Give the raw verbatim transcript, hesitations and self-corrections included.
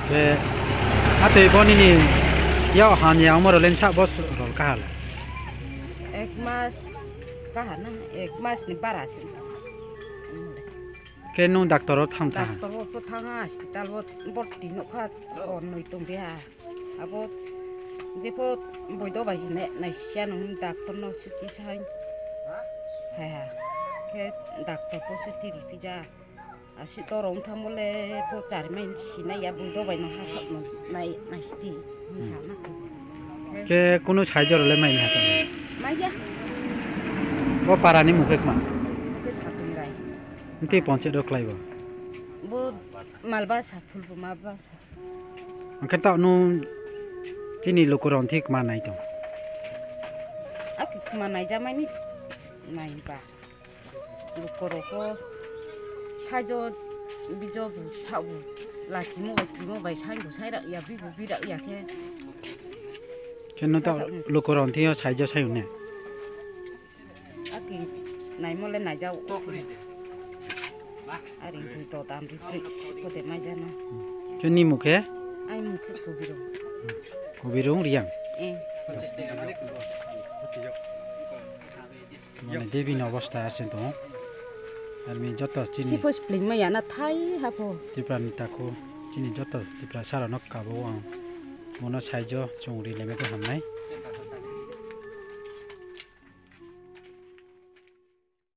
Khe, atwi bo nini yak hamya wngma rwlani sak bos rwl kaha le? Ek mas kaha na, ek mas ni bara se. Khe nwng doctor o thang tha? Doctor o pho thang ha, hospital o borti nukha, hor noi tong di ha. Abo jepho boido bai jine naisiya nung doctor no suti sai. Hai ha. Khe doctor pho suti ripija. Asi to rong thang bole pho chari mai sinai ya boido bai no hasap no nai naisiti ni sana. Khe kunu sai jor le mai ni hata? Mai ya. Bo para ni mukhe kma? Mukhe Satungrai. Nti ponche do klai bo? Bo malba sa phul bo malba sa. Hwnkhe ta nwng chini lukurok thik ma nai tong? Aki ma nai jamani nai ba. Lukurok o saijo bijo bu sa bu. Lachimo bai timo bai sai bu sai rak ya bi bu bi rak ya khe. Khe no ta lukurok thio saijo sai ne? Aki naimole naijao. Ari bui to dam ri pri ko de mai jana. Khe ni mukhe? Ai mukhe kubirung. Kubirung Riang. Eh. Mane Devi ni obostha asin tongo. Armi joto chini. Sipo spling ma yana thai hapo. Tripura ni taku chini joto Tripura sara nok kabo ang. Mono saijo chungri leme ko hamnai.